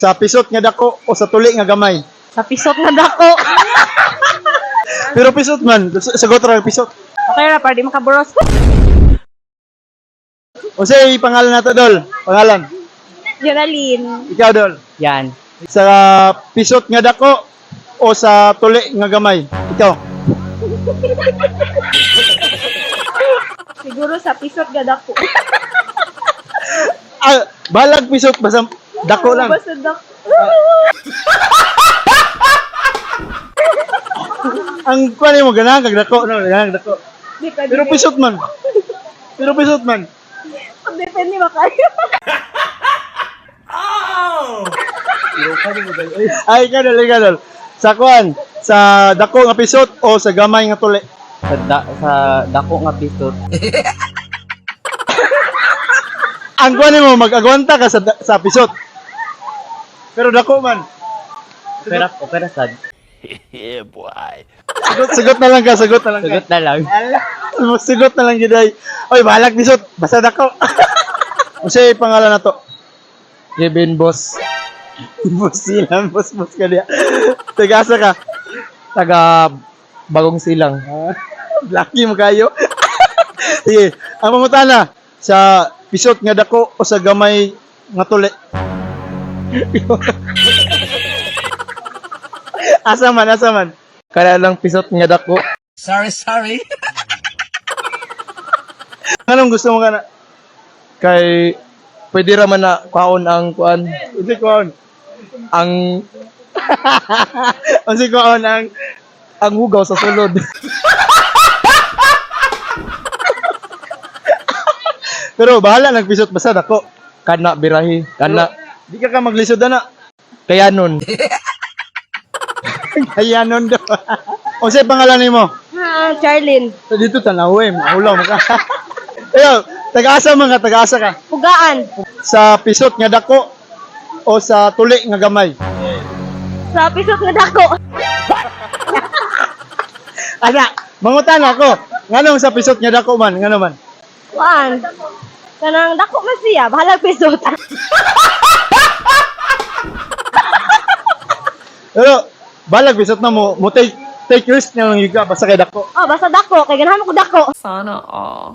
Sa pisot nga dako o sa tuli nga gamay? Sa pisot nga dako. Pero pisot man, sagot ra pisot. Okay ra para di makaburos. Unsay pangalan nato, Dol? Pangalan. Jonaline. Ikaw, Dol. Yan. Sa pisot nga dako o sa tuli nga gamay? Ikaw. Siguro sa pisot nga dako. Ah, balag pisot basta dako lang. Basta dako. Ang kuan mo ganahan kag dako, no, ganahan kag dako. Depende. Pero pisot man. Pero pisot man. Depende makayo. Ay, ikaw, Dol, ikaw, Dol. Sa kuan, sa dako nga pisot o sa gamay nga tuli? Sa dako nga pisot. Ang kuan mo mag-agwanta ka sa pisot. Pero dako man. Pero okay ra sad. Sagot, sagot na lang ka, sagot na lang ka. Sagot na lang. Ala, sagot na lang gid ay. Oy, balag pisot, basta dako. Unsay pangalan nato? Kevin Boss. Boss sila, boss boss ka diya. Tagasa ka. Taga Bagong Silang. Lucky mo kayo. Sige, ang pangutana sa pisot nga dako o sa gamay nga tuli. Asa man, asa man. Kaya lang pisot nga dako. Sorry, sorry. Anong gusto mo ka na? Kay pwede ra man na kwaon ang kuan Unsi koon. ang Unsi koon ang ang hugaw sa sulod. Pero bahala nagpisot basta dako. Kana birahi, kana Di ka ka maglisod na. kaya nun. Kaya nun daw. Unsay pangalan nimo? Ah, Charlene. Dito tanaw eh, mahulaw mo ka. Ayo, taga-asa man ka, taga-asa ka. Pugaan. Sa pisot nga dako o sa tuli nga gamay? Sa pisot nga dako. Ana, mangutan ako. Nganong sa pisot nga dako man, ngano man? Kuan. Kanang dako man siya, bahalag pisot. Pero balag pisot na mo, mo take take risk na lang yun ka basta kay dako. Oh, basta dako kay ganahan ko dako. Sana all.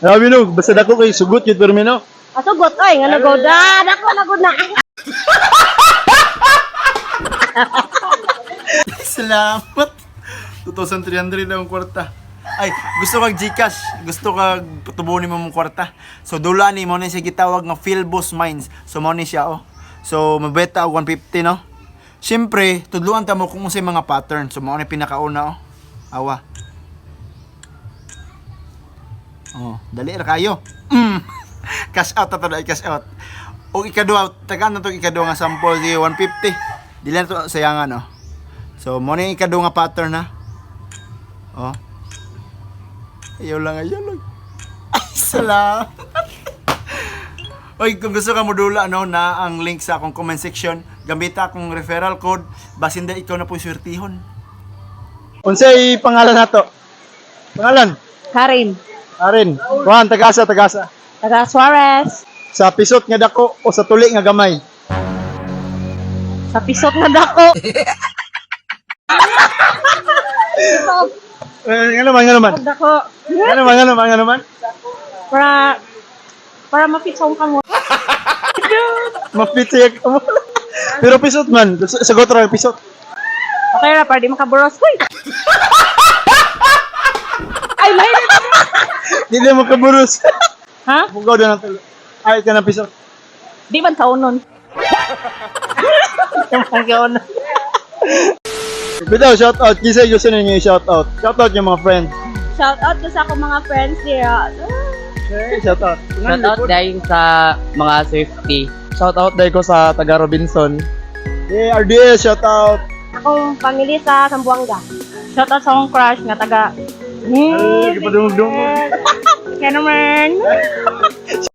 Grabe no, basta dako kay sugot yun pero no. Asugot oy, nga nagod. Ah, dako na gud na. Salamat. 2,300 na ang kwarta. Ay, gusto kag GCash, gusto kag tubunin mo mong kwarta. So dula ni mo ni siya gitawag nga Philbus Mines. So mo ni siya oh. So mabeta og 150 no. Siyempre, tudluan ta mo kung unsay mga pattern. So mao ni pinakauna oh. Awa. Oh, dali ra kayo. Cash out ta to dai, cash out. Og ikaduha, tagaan na to ikaduha nga sample di 150. Dili na to sayangan oh. So, mo ni ikaduha nga pattern ha. Oh. Ayaw lang, ayaw lang. Ay, salamat. Oy, kung gusto ka modula no na ang link sa akong comment section, gamita akong referral code, basin da ikaw na po swertihon. Unsay pangalan nato? Pangalan? Karin. Arin. Kuan, taga-asa, taga-asa. Taga Suarez. Sa pisot nga dako o sa tuli nga gamay? Sa pisot nga dako. Eh, ngano man, ngano man. Dako. Ngano man, ngano man, ngano man. Para para mapitsong ka mo. Mapit siya ka mo. Pero pisot man, sagot ra pisot. Okay ra para di makaburos. Huy. Ay, lahi. Di na makaburos. Ha? Bugaw na ng tuli. Ay, ka na pisot. Di man kaunon. Bitaw, shout out. Kisa gusto ninyo i-shout out. Shout out yung mga friends. Shout out ko sa akong mga friends dira. Okay, shout out. Shout out dahil sa mga safety. Shout out dahil ko sa taga Robinson. Yeah, RDS, shout out. Akong family sa Zamboanga. Shout out sa akong crush nga taga Ay, kipadungog-dungog. Kaya naman.